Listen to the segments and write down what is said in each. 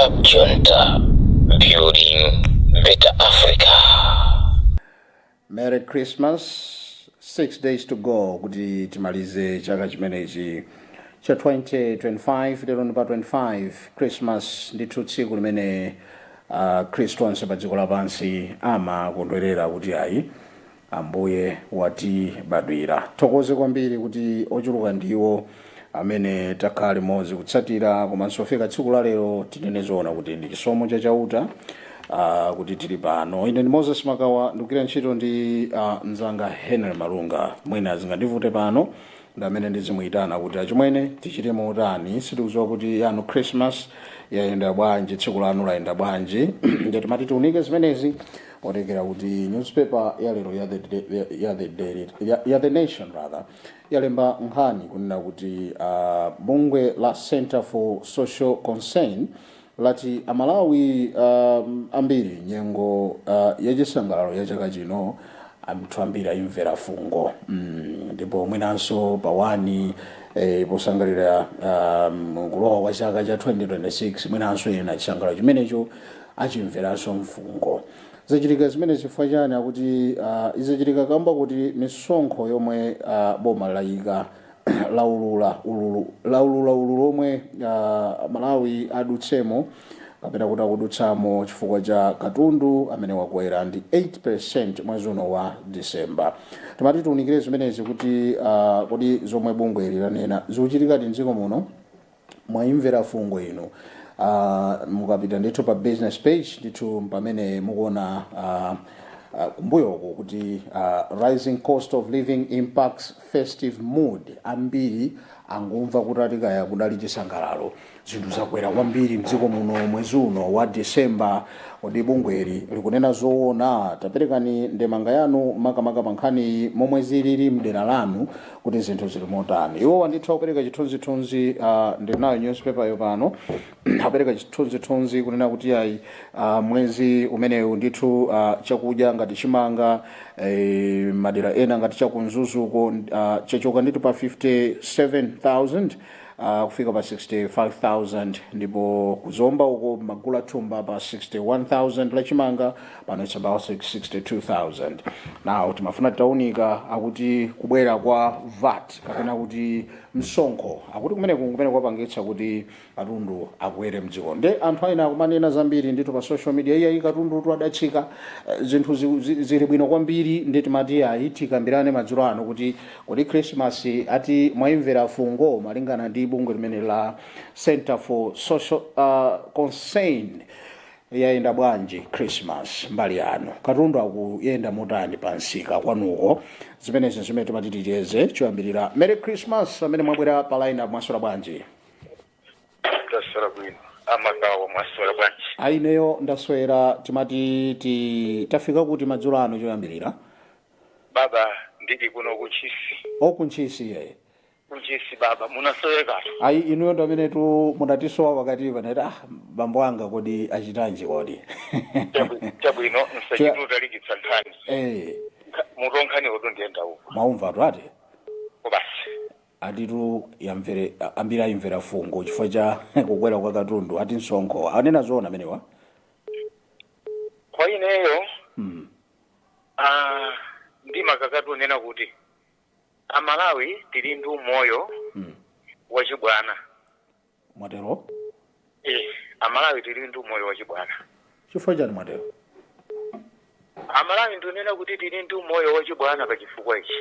Junta, building better Africa. Merry Christmas. 6 days to go kuti timalize chaka chimenechi cha 2025. Lero ndi pa 25, Christmas ndithu, tsiku limene Khristu onse pa dziko lapansi amakondwerera kuti ayi, Ambuye watibadwira. Thokoze kwambiri kuti ochuluka ndiwo amene takhala limodzi kutsatira komanso kufika tsiku la lero. Tinene zoona kuti ndi chisomo cha Chauta kuti tili pano. Ine ndi Moses Makawa, ndikugwira ntchito ndi mzanga Henry Malunga. Mwina zingandivute pano ndi amene ndizimuyitana kuti achimwene, tichite motani? Sitikudziwa kuti yanu Christmas yayenda bwanji, tsiku lanu layenda bwanji. Ndiye timati tiunike zimenezi potengera kuti newspaper ya lero ya the Daily, ya The Nation rather, yalemba nkhani kunena kuti bungwe la Center for Social Concern lati Amalawi ambiri nyengo yachisangalalo ya chaka chino anthu ambiri ayimvera fungo, ndipo mwinanso pa 1 posangalira kulowa kwa chaka cha 2026, mwinanso ena chisangalalo chimenecho achimveranso mfungo. Zachitika zimene chifukwa chani? Akuti izachitika kamba kuti misonkho yomwe boma layika laulula ululu, laulula ululu omwe Malawi adutsemo kapena kuti akudutsamo chifukwa cha katundu amene wakwera ndi 8 mwezi uno wa Disemba. Timati tiunikire zimenezi kuti kodi zomwe bungwe ili lanena zikuchitikadi mdziko muno? Mwayimvera fungo inu? Mukapita ndithu pa business page ndithu pamene mukuona kumbuyoko kuti "Rising cost of living impacts festive mood". Ambiri angumva kuti atikaya kudali chisangalalo, zinthu zakwera kwambiri mdziko muno mwezi uno wa Disemba. Kodi bungweli likunena zoona? Taperekani ndemanga yanu, makamaka pa nkhani momwe zilili mdera lanu, kuti zinthu zili motani. Iwowa ndithu akupereka chithunzithunzi, ndinayo newspaper yo pano, apereka chithunzithunzi kunena kuti ayi, mwezi umenewu ndithu chakudya ngati chimanga, madera ena ngati chaku Mzuzuko, chachoka ndithu pa 57,000 kufika pa 65,000, ndipo kuzomba uko magula thumba pa 61,000 lachimanga, pano it's about 62,000 now. Timafuna titaunika, akuti kubwera kwa VAT kapena kuti msonkho, akuti kumene kwapangitsa kuti katundu akwere mdziko. Nde anthu aina akumanena zambiri ndithu pa social media, iyayi, katundu tu adatsika, zinthu zili bwino kwambiri. Ndi timati ayi, tikambirane madzulo ano kuti kodi Christmas ati mwayimvera fungo malingana ndi bungwe limene la Center for Social Concern? Yayenda bwanji Christmas mbali yanu? Katundu akuyenda motani pa msika kwanuko? Zimenezi zimene timati ticheze. Choyambirira, Merry Christmas. Amene mwabwera pa line up, mwaswera bwanji? Ndaswera bwino, amakawa, mwaswera bwanji? Aineyo ndaswera. Timati tafika kuti madzulo ano choyambirira? Baba, ndili kuno kuNtchisi. Okuntchisi ye? KuNtchisi, baba, munasowekatu. Ayi, inuyo ndi amene tu munatisowa pakati panati, ah, bambo anga kodi achitanji kodi? Chabwino, nsachiti utalikitsa nkhani. Mutu nkhani utu ndiyenda uko. Mwaumva tu ati? Basi. Atitu yamvere, ambiri ayimvera fungo chifukwa cha kukwera kwa katundu, ati msonkho. Anena zoona amenewa? Kwa ineyo, ah, ndimakakatu unena kuti Amalawi tili ndi umoyo wachibwana. Mwatero? Eh, Amalawi tili ndi umoyo wachibwana. Chifukwa chani mwatero? Amalawi, ndinena kuti tili ndi umoyo wachibwana pa chifukwa ichi: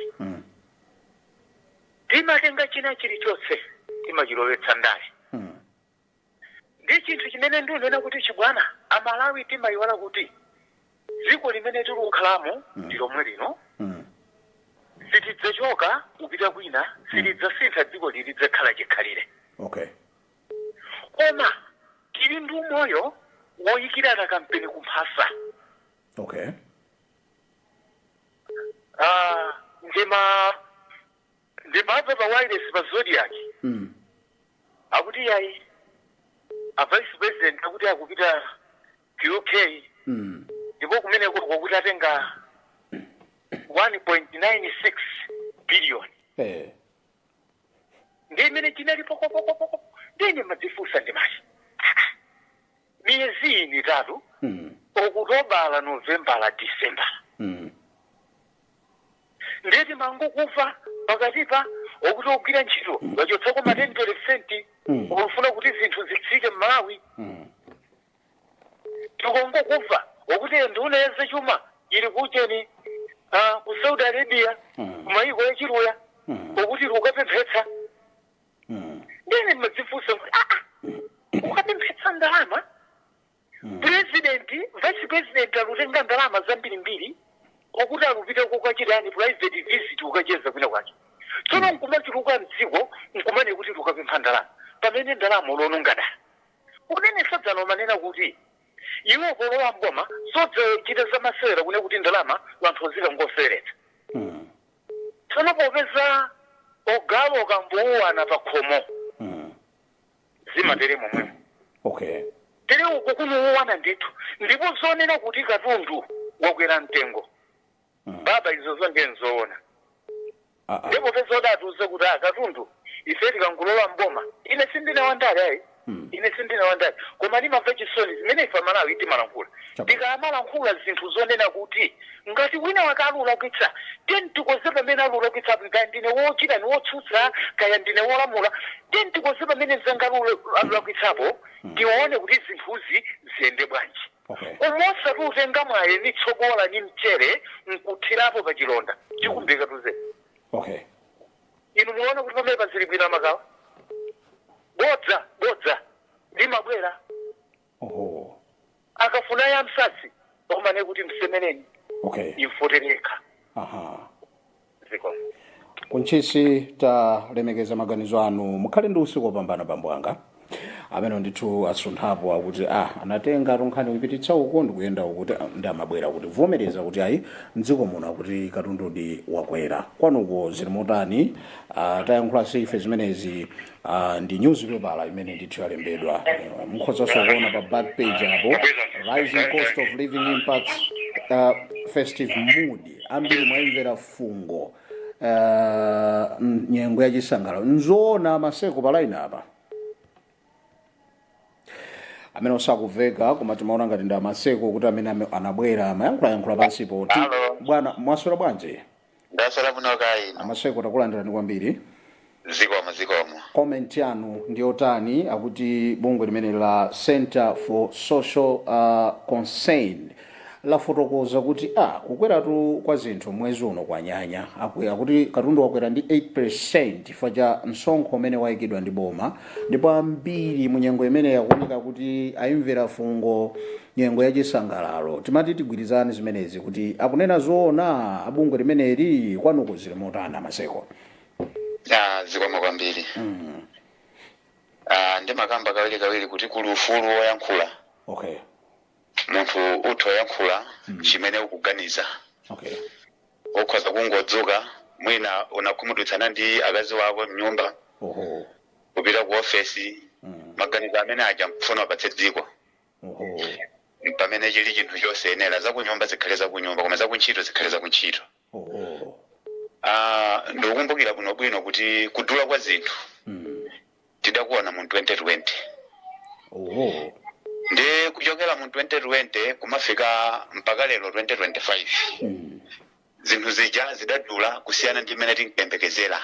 timatenga china chilichonse timachilowetsa ndale. Ndi chinthu chimene ndinena kuti chibwana, Amalawi timayiwala kuti dziko limene tikukhalamo ndi lomwe lino. Sitidzachoka kupita kwina, silidzasintha, dziko lilidzakhala chikhalire. Koma tili ndi umoyo woyikirana kampeni kumphasa. Ah, ndimamva pa wireless pa Zodiak, akuti yayi, a vice president akuti akupita ku UK, ndipo kumeneko kwakuti atenga 1.96 billion. Ndi imene chinali pokopokopoko. Ndine madzifunsa, ndimati 3, Okutobala, Novembala, December. Ndeti mangokufa pakatipa okuti ogwira ntchito wachotsako ma 10%, ukufuna kuti zinthu zitsike m'Malawi. Tikongokufa okuti nduna ya zachuma ili kucheni, ku Saudi Arabia, kumayiko yachiluya, okuti ukapemphetsa. Ndene madzifunsa kuti ukapemphetsa ndalama, president, vice president alutenga ndalama zambirimbiri okuti alupite kukachitani private visit, ukacheza kwina kwacho. Tsono nkumachuluka mdziko nkumane kuti ukapempha ndalama pamene ndalama ulononga dala. Unene sadzano manena kuti iwo polowa mboma sodzachita zamasewera kune kuti ndalama wanthu azikangoseweretsa. Tsono popeza ogalo okambowana pa khomo, zimatere momwemo. Tere uku kunuwana ndithu, ndipo zonena kuti katundu wakwera mtengo, baba, izo zonge nzoona. Ndipo peza udatiuze kuti katundu ife tikangulowa mboma. Ine sindine wandale ayi. Ine sindine wandale, koma ndimamva chisoni zimene ife Amalawi timalankhula. Tikamalankhula zinthu zonena kuti ngati wina wake alulakwitsa, tiyeni tikoze pamene alulakwitsa. Kaya ndine wochita ni wotsutsa, kaya ndine wolamula, tiyeni tikoze pamene mzanga alulakwitsapo, tione kuti zinthuzi ziyende bwanji. Umosa tutenga mwaye ni tsobola ni mchere nkuthirapo pa chilonda chikumbika tuze. Inu muona kuti pamene pazili bwino amakawa, bodza bodza limabwera. Akafuna ya msasi omane kuti msemereni, imfotereka. Ziko. Kuntchisi, talemekeza maganizo anu. Mukhale ndi usiku wopambana, bambo anga. Amene ndithu asunthapo akuti anatenga tonkhani kupititsa uko ndikuyenda uku kuti ndi amabwera kuti vomereza kuti ayi, mdziko muno akuti katundudi wakwera. Kwanuko zili motani? Tayankhula ife zimenezi, ndi newspaper imene ndithu yalembedwa. Mukhozanso kuona pa back page apo, "Rising cost of living impacts festive mood." Ambiri mwayimvera fungo nyengo ya chisangalalo. Nzoona maseko pa line apa amene osakuveka, koma timaona ngati ndi amaseko kuti amene anabwera amayankhulayankhula pansipo. Hello. Bwana, mwaswera bwanji? Ndaswera bwino, kaya inu? Amaseko, takulandirani kwambiri. Zikomo, zikomo. Comment yanu ndi yotani? Akuti bungwe limene la Center for Social Concern lafotokoza kuti kukweratu kwa zinthu mwezi uno kwanyanya. Akuti katundu wakwera ndi 8% chifukwa cha msonkho umene wayikidwa ndi boma, ndipo ambiri mu nyengo imene yakuoneka kuti ayimvera fungo nyengo yachisangalalo. Timati tigwirizane zimenezi kuti akunena zoona abungwe limeneli. Kwanuko zili motani, amaseko? Zikomo kwambiri. Ndimakamba kawiri kawiri kuti kuli ufulu woyankhula. Munthu utha woyankhula chimene ukuganiza. Ukhoza kungodzuka, mwina unakhumudwitsana ndi akazi wako mnyumba, kupita ku ofesi, maganizo amene aja mkufuna apatse dziko, pamene chili chinthu chosayenera. Zakunyumba zikhale zakunyumba, koma zakuntchito zikhale zakuntchito. Ndikukumbukira bwinobwino kuti kudula kwa zinthu tidakuona mu 2020. Ndi kuchokera mu 2020 kumafika mpaka lero 2025, zinthu zija zidadula kusiyana ndi mmene tinkayembekezera,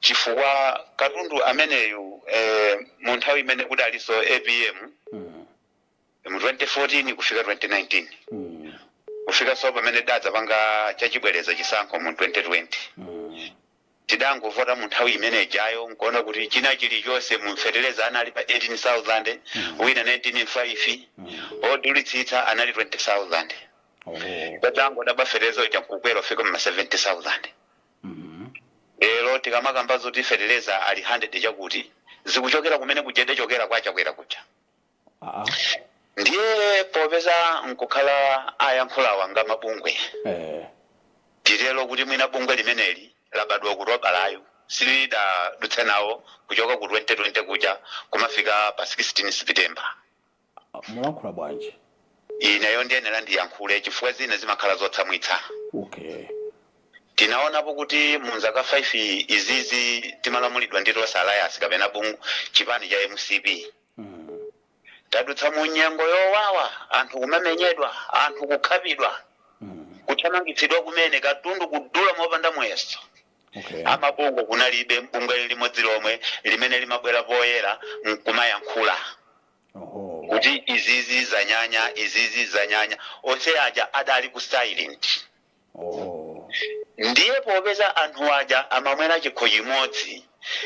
chifukwa katundu ameneyu, mu nthawi imene kudalinso APM, mu 2014 kufika 2019, kufika so pamene dadzapanga chachibwereza chisankho mu 2020, tidangovota mu nthawi imene ijayo nkuona kuti china chilichonse, mumfetereza anali pa 18,000, wina 19.5, odulitsitsa anali 20,000. Tatangodaba fetereza uja nkukwera ufika ma 70,000. Lero tikamakamba zoti fetereza ali 100 chakuti, zikuchokera kumene kujede chokera kwachakwera kuja. Ndiye popeza nkukhala ayankhulawa nga mabungwe, titero kuti mwina bungwe limeneli labadwa kuti wabalayo silidadutse nawo kuchoka ku 2020 kuja kumafika pa 16 September. Mulankhula bwanji? Ineyo ndiyenera ndiyankhule chifukwa zina zimakhala zotsamwitsa. Tinaonapo kuti mu zaka 5 izizi timalamulidwa ndi Tonse Alliance kapena bungu chipani cha MCP, Tadutsa mu nyengo yowawa, anthu kumamenyedwa, anthu kukhapidwa, kuthamangitsidwa kumene, katundu kudula mopanda muyeso. Amabungwe kunalibe bungwe limodzi lomwe limene limabwera poyera nkumayankhula kuti izizi zanyanya, izizi zanyanya. Onse aja adali ku silent. Ndiye popeza anthu aja amamwera chikho chimodzi,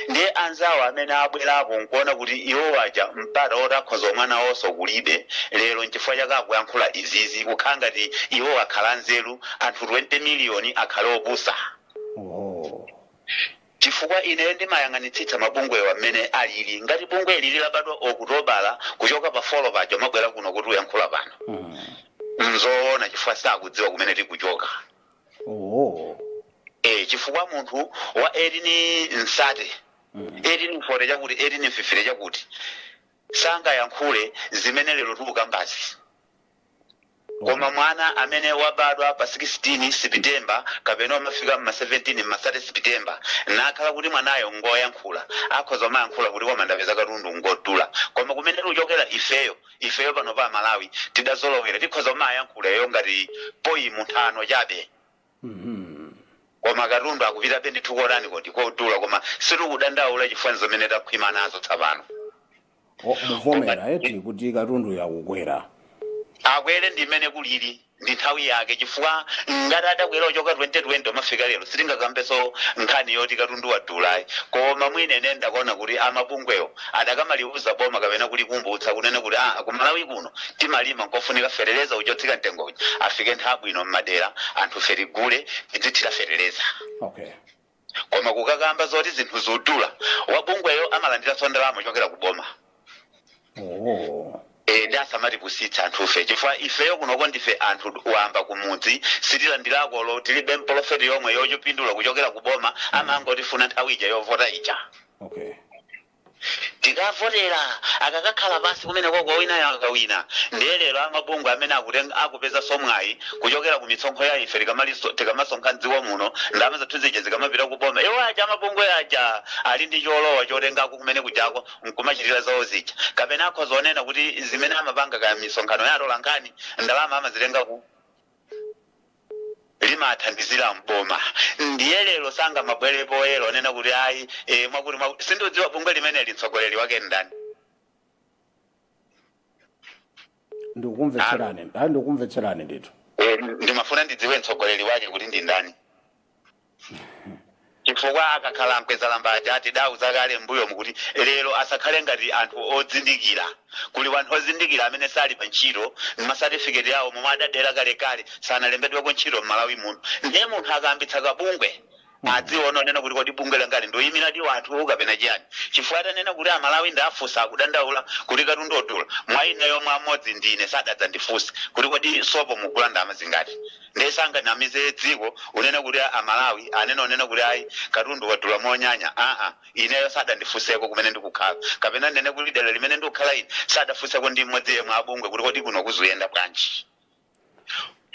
ndiye anzawo amene abwerapo nkuona kuti iwo aja mpata oti akhoza omwana wonso kulibe lero, nchifukwa chake akuyankhula izizi, kukhala ngati iwo akhala nzeru, anthu 20 miliyoni akhale opusa. Chifukwa ine ndimayang'anitsitsa mabungwewa mmene alili. Ngati bungwe ili lilabadwa Okutobala, kuchoka pa 4 paja mabwera kuno kuti uyankhula pano, nzoona, chifukwa sakudziwa kumene tikuchoka. Chifukwa munthu wa 1830, 1840 chakuti, 1850 chakuti, sangayankhule zimene lero tikukambazi. Koma mwana amene wabadwa pa 16 September kapena amafika mma 17, mma 30 September, nakhala kuti mwanayo ngoyankhula, akhoza mayankhula kuti koma ndapeza katundu ngodula. Koma kumene tikuchokera ifeyo pano pa Malawi tidazolowera, tikhoza kumayankhula eyo ngati poem, nthano chabe. Koma katundu akupitabe ndithu kotani kodi? Kodula. Koma sitikudandaula chifukwa zimene takhwima nazo tsapano. Oh, muvomera eti kuti katundu yakukwera? Akwere, ndi mmene kulili, ndi nthawi yake, chifukwa ngati adakwera ochoka 2020 amafika lero, sitingakambenso nkhani yoti katundu wadulayi. Koma mwina ine ndakuona kuti amabungwewo adakamaliuza boma kapena kulikumbutsa kunena kuti ah, kumalawi kuno timalima, nkofunika fetereza uchotsika mtengo uja afike nthawi bwino mmadera, anthu fetigule tidzithira fetereza. Koma kukakamba zoti zinthu zodula, wabungweyo amalandiranso ndalama kuchokera ku boma. Ndi asamatipusitsa anthufe, chifukwa ifeyo kunoko ndife anthu wamba kumudzi, sitilandirako lo, tilibe mpolofeti yomwe yochopindula kuchokera ku boma. Amangotifuna nthawi ija yovota ija. Tikavotera, akakakhala pansi kumene koko, winayo akawina. Ndiye lero amabungwe amene akupeza somwayi kuchokera ku mitsonkho ya ife, tikamasonkha mdziko muno, ndalama zathu zija zikamapita ku boma, iwo aja amabungwe aja ali ndi cholowa chotengako kumene kujako nkumachitira zawo zija, kapena akhoza onena kuti zimene amapanga kaya misonkhano ya atolankhani, ndalama amazitenga ku limathandizira mboma. Ndiye lero sangamabwere poyera onena kuti ayi, mwakuti mwakuti. Sindidziwa bungwe limene mtsogoleri wake ndani. Ndikukumvetserani, ayi, ndikukumvetserani ndithu. Ndimafuna ndidziwe mtsogoleri wake kuti ndi ndani, chifukwa akakhala Mkwezalamba aja atidauza kale mbuyo mukuti lero asakhale ngati anthu odzindikira. Kuli wanthu ozindikira amene sali pa ntchito, masatifiketi awo momwe adadera kalekale sanalembedweko ntchito m'Malawi muno. Ndiye munthu akayambitsa kabungwe adziona onena kuti kodi bungwe langali ndoyimiradi wanthu kapena chiyani? Chifukwa atanena kuti Amalawi ndafunsa, akudandaula kuti katundu odula, mwa ineyo mwa mmodzi ndine sadadzandifunse kuti kodi sopo mugula ndalama zingati. Ndiye sanganamize dziko unene kuti Amalawi anene onena kuti ayi, katundu wadula monyanya. Aa, ineyo sadandifunseko kumene ndikukhala, kapena ndinene kuti dera limene ndikukhala ine sadafunseko ndi mmodzi yemwe abungwe kuti kodi kuno kuzuyenda bwanji.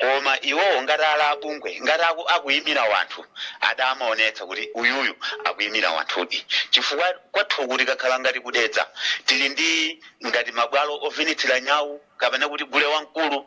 Koma iwowo ngati ali abungwe, ngati akuyimira wanthu, adamaonetsa kuti uyuyu akuyimira wanthudi. Chifukwa kwathu kuti kakhala ngati kudedza, tili ndi ngati mabwalo ovinitsira nyawu kapena kuti gule wamkulu,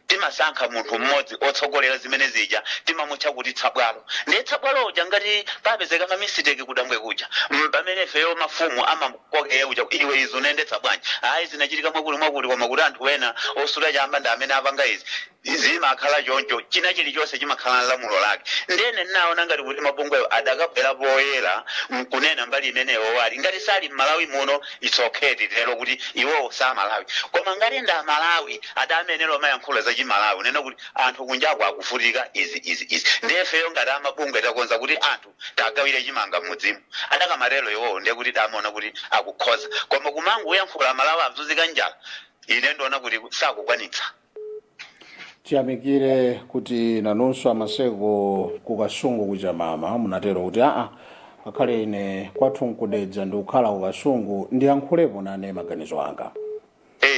timasankha munthu mmodzi otsogolera zimene zija, timamutcha kuti tsabwalo. Ndiye tsabwalo uja, ngati papezeka mamisiteki kudambwe kuja, pamene ifeyo mafumu amakokeya uja: "Iwe, izi unayendetsa bwanji?" "Ayi, zinachitika mwakuti mwakuti, koma kuti anthu ena osuta chamba ndi amene apanga izi." Zimakhala choncho, china chilichonse chimakhala lamulo lake. Ndene ndinaona ngati kuti mabungweyo adakabwera poyera nkunena mbali imeneyo ali ngati sali m'Malawi muno, it's okay, titero kuti iwowo sa Malawi. Koma ngati ndi Amalawi, adamenera omayankhula za Chimalawi, unena kuti anthu kunjako akuvutika izi, izi, izi, ndiye ifeyo ngati amabungwe takonza kuti anthu tagawire chimanga m'mudzimu. Adakamatero iwowo, ndiye kuti damaona kuti akukhoza. Koma kumangoyankhula Amalawi azunzika njala, ine ndiona kuti sakukwanitsa. Tiyamikire kuti nanunso amaseko kukasungu kuchamama munatero kuti aa, ngakhale ine kwathu nkudedza ndikukhala kukasungu, ndiyankhulepo nane maganizo anga.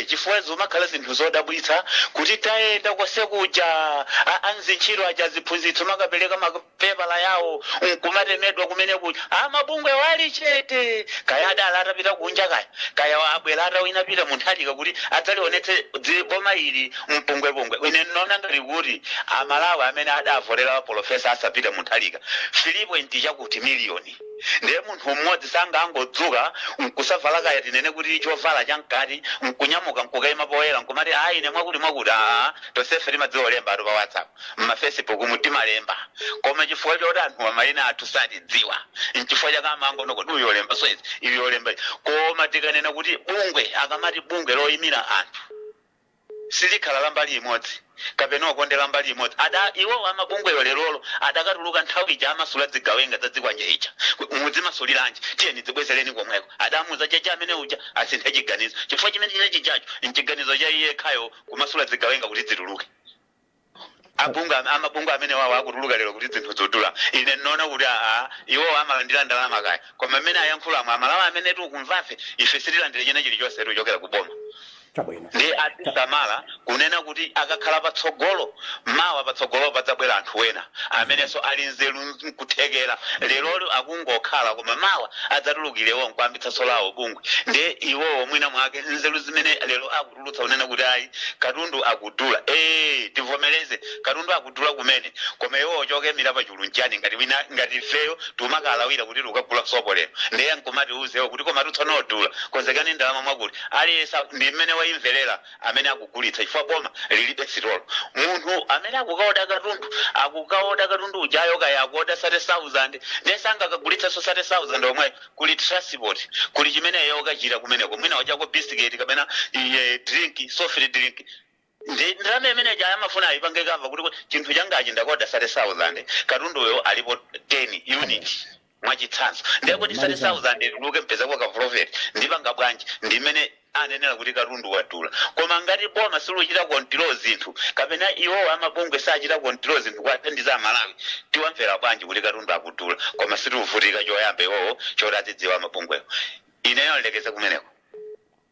Chifukwa zimakhala zinthu zodabwitsa kuti tayenda konse kuja, anzintchito aja, ziphunzitso makapereka mapepala yawo nkumatemedwa kumene kuja, amabungwe wali chete. Kaya adala atapita kunja, kaya abwera atawina Peter Mutharika kuti adzalionetse boma ili mpungwepungwe. Ine ndinaona ngati kuti Amalawi amene adavotera Professor Arthur Peter Mutharika 3 chakuti miliyoni, ndiye munthu mmodzi sangangodzuka nkusavala, kaya tinene kuti chovala chamkati, nkunyamuka nkukayima poyera nkumati, "Ayi, ine mwakuti mwakuti." Aa, tonsefe timadziwa olemba atu pa WhatsApp, mmaFacebook mutimalemba, koma chifukwa choti anthu amayina athu satidziwa, nchifukwa chake amangono kuti uyu olemba so izi, iyu olemba izi. Koma tikanena kuti bungwe, akamati bungwe loyimira anthu, silikhala la mbali imodzi kapena okondera mbali imodzi. Ada iwo amabungweyo lerolo adakatuluka nthawi ija amasula zigawenga za zikwanje ija, "Mudzimasuliranji? Tiyeni zibwezereni komweko." Adamuza chacha amene uja asinthe chiganizo, chifukwa chimene chine chijacho nchiganizo cha iye khayo kumasula zigawenga kuti zituluke. Abunga amabunga amene wawo akutuluka lero kuti zinthu zodula, ine ndinaona kuti aa, iwo amalandira ndalama kaya, koma amene ayankhulamo, Amalawi amene tikumvafe, ife sitilandire china chilichonse tikuchokera ku boma. Ndi azisamala kunena kuti akakhala patsogolo, mawa patsogolo padzabwera anthu wena amenenso ali nzeru nkuthekera. Lerolo akungokhala, koma mawa adzatulukirewo nkuambitsanso lawo bungwe. Ndi iwowo mwina mwake nzeru zimene lero akutulutsa kunena kuti ayi, katundu akudula, ee, tivomereze katundu akudula kumene, koma iwowo chokemira pachulu nchani? Ngati wina ngati ifeyo tumakalawira kuti tikagula sopo lero, ndiye nkumati uzewo kuti koma tutsono odula, konzekani ndalama mwakuti aliyense ndi mmene wayimverera amene akugulitsa, chifukwa boma lilibe sitolo. Munthu amene akukaoda katundu, akukaoda katundu ujayo, kaya akuoda 30,000, ndiye sangakagulitsenso 30,000 omweyo. Kuli transport, kuli chimeneyo okachita kumeneko, mwina wachako biscuit kapena iye drink, soft drink, ndi ndalama imene ija amafuna ayipange cover kuti chinthu changachi ndakoda 30,000, katunduyo alipo 10 unit mwachitsanzo, ndiye kuti 30,000 ituluke mpezako ka profit ndipanga bwanji? Ndimene anenera kuti katundu wadula. Koma ngati boma siluchita control zinthu, kapena iwowo amabungwe sachita control zinthu kuwathandiza Amalawi, tiwamvera bwanji kuti katundu akudula koma situvutika? Choyamba iwowo choti azidziwa amabungwewo. Ineyo ndilekeze kumeneko.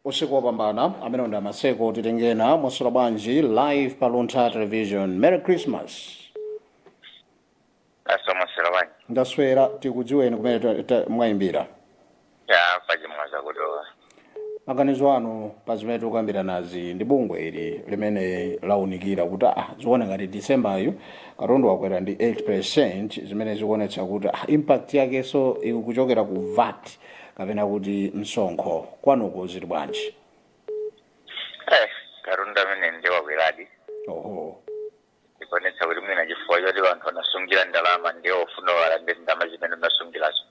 Usiku wopambana. Amene ndi Amaseko titengena. Mwaswera bwanji? Live pa Luntha Television. Merry Christmas. Asomasera bwanji? Ndaswera. Tikudziweni, kumene mwayimbira? Ya, pachimwaza kutowa. Maganizo anu pa zimene tikukambira nazi, ndi bungwe ili limene launikira kuti zikuona ngati Decemberyu katundu wakwera ndi 8%, zimene zikuonetsa kuti impact yakenso ikuchokera ku VAT kapena kuti msonkho. Kwanuko zili bwanji? Katundu amene ndi wakweradi. Ikuonetsa kuti mwina chifukwa choti anthu anasungira ndalama, ndiye ofuna walande ndalama zimene unasungirazo.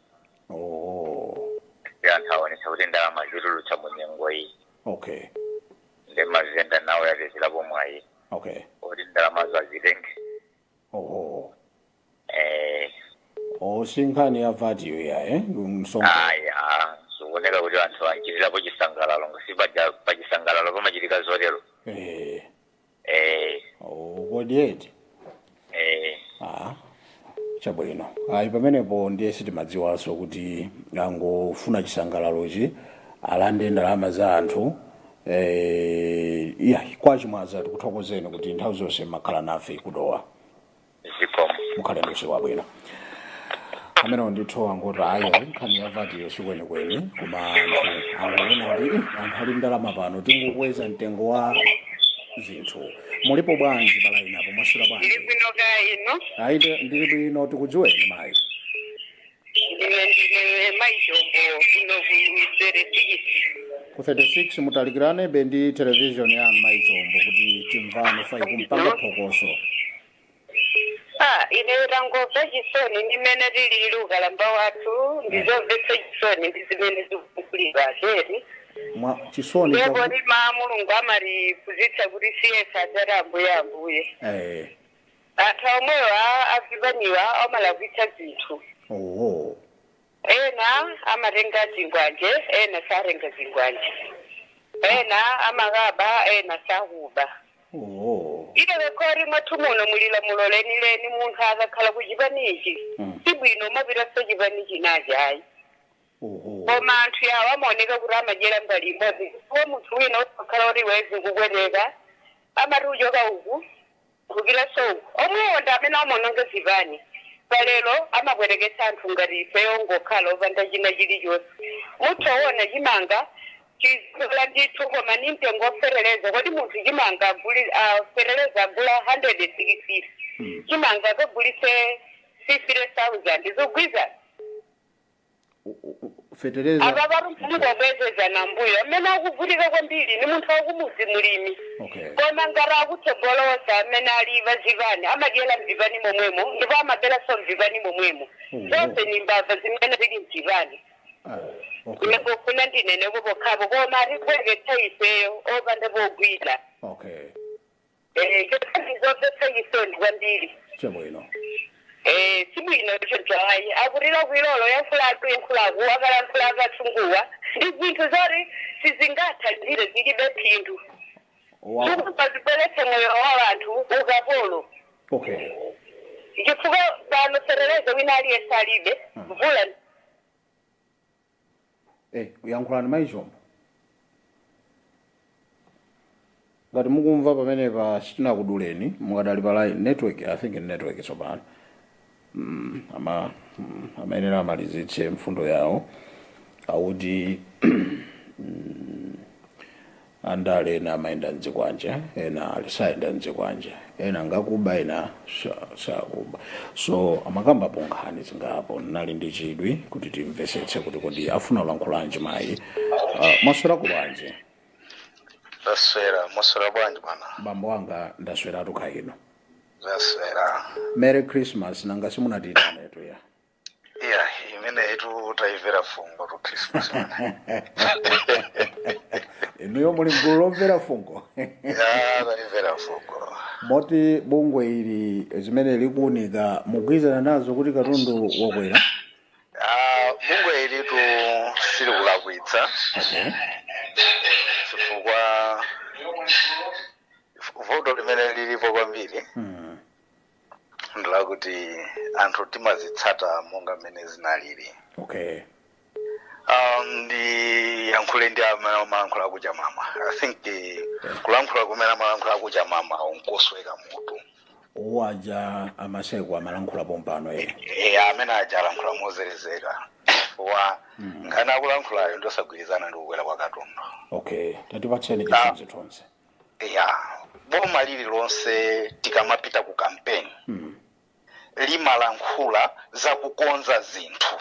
Ndi anthu aonetsa kuti ndalama zitulutsa mu nyengo iyi. Ndi mavenda nawo yapezerapo mwayi oti ndalamazo azitenge. Oh, si nkhani ya VAT yo ya msonkho? Aya, zikuoneka kuti anthu achitirapo chisangalalo, ngasi paja pa chisangalalo pamachitika zotero. Oh, kodi eti? Eh. Ah, chabwino. Ayi, pamenepo ndiye sitimadziwanso kuti angofuna chisangalalochi alande ndalama za anthu. Ya, kwa Chimwaza, tikuthokozeni kuti nthawi zonse makhala nafe kudowa. Zikomo. Mukhale ndi usiku wabwino. Amenewo ndithu angoti ayi, nkhani ya VATiyo sikwenikweni, koma anthu angoona kuti anthu ali ndalama pano, tingokweza mtengo wa zinthu. Mulipo bwanji pa line apo? Mwaswera bwanji? Ndili bwino, kaya inu? Ayi, ndili bwino. Tikudziweni, mayi? Ndine Mayi Chombo, kuno ku 36. Ku 36. Mutalikirane be ndi television yanu, Mayi Chombo, kuti timvane fai kumpanga phokoso. Ah, ine tangomva chisoni ndi mmene tilili ukalamba wathu, ndizomvetsa chisoni ndi zimene zikukulidwa zeri. Mwa chisoni. Ndipo ma Mulungu amatiphunzitsa kuti siyesa adzati, "Ambuye, Ambuye." Anthu omwewa azipaniwa amalakwitsa zinthu. Ena amatenga zingwanje, ena satenga zingwanje, ena amakaba, ena sakuba. Ine khori mwathu muno muli lamulo lenileni, munthu akakhala ku chipanichi, sibwino umapitanso chipani chinachi, ayi. Oho. Koma anthu yawo amaoneka kuti amadyera mbali imodzi, chifukwa munthu wina usakhala kuti wezi kukwereka amati uchoka uku kukiranso uku, omwewo ndi amene amaononga zipani. Palero amabwerekesa anthu ngati ifeyo ngokhala opanda china chilichonse. Muthoona chimanga chizikula ndithu, koma ni mtengo wofereleza. Kodi munthu chimanga fereleza agula 160, chimanga akagulise 50,000, zogwiza? Fetereza. Apa pari na mbuyo amene akuvutika kwambiri ni munthu wakumudzi, mulimi. Koma ngati akutsogolosa amene ali vazipani amadyera mzipani momwemo, ndipo amaberanso mzipani momwemo. Zonse ni mbava zimene zili mzipani. Imekufuna ndineneko pokhapo, koma atibwereketsa ifeyo opanda pogwira. Chothandizopetsa chisoni kwambiri. Chabwino. Sibwino choncho ayi, akutira kwilolo yankhulaku yankhulaku akalankhula akathunguwa ndi zinthu zoti sizingathandire, zilibe phindu. Zikupazibweretse moyo wa anthu ukapolo. Chifukwa pano fereleza wina aliyense alibe, mvula. Yankhulani, Mayi Chombo, ngati mukumva pamenepa. Sitinakuduleni, mukadali pa line. Network, I think network tsopano. Amayenera amalizitse mfundo yawo, akuti andale ena amayenda mdzikwanje, ena alisayenda mdzikwanje, ena ngakuba, ena sakuba. So amakambapo nkhani zingapo, nali ndi chidwi kuti timvesetse kuti kodi afuna ulankhulanji mayi. Mwaswerako bwanji? Ndaswera, mwaswera bwanji bwana? Bambo anga, ndasweratu khaino. Ndaswera. Merry Christmas. Nanga simunatitanetu ya? Iya, imene itu tayimvera fungo tu Christmas mana. Inuyo muli gulu lomvera fungo. Ya, tayimvera fungo. Moti bungwe ili zimene likuunika mugwirizana nazo kuti katundu wakwera? Ah, bungwe ilitu silikulakwitsa, chifukwa vuto limene lilipo kwambiri ndilakuti anthu timazitsata monga mmene zinalili. Ndiyankhule ndi amene amalankhula kucha mama. I think kulankhula kumene amalankhula kucha mama nkosweka mutu. Waja amaseko amalankhula pompano e? Amene aja alankhula mozerezeka wa nkhani akulankhulayo ndosagwirizana ndi kukwera kwa katundu. Okay, tatipatseni chithunzithunzi. Ya, boma lililonse tikamapita ku campaign limalankhula zakukonza zinthu.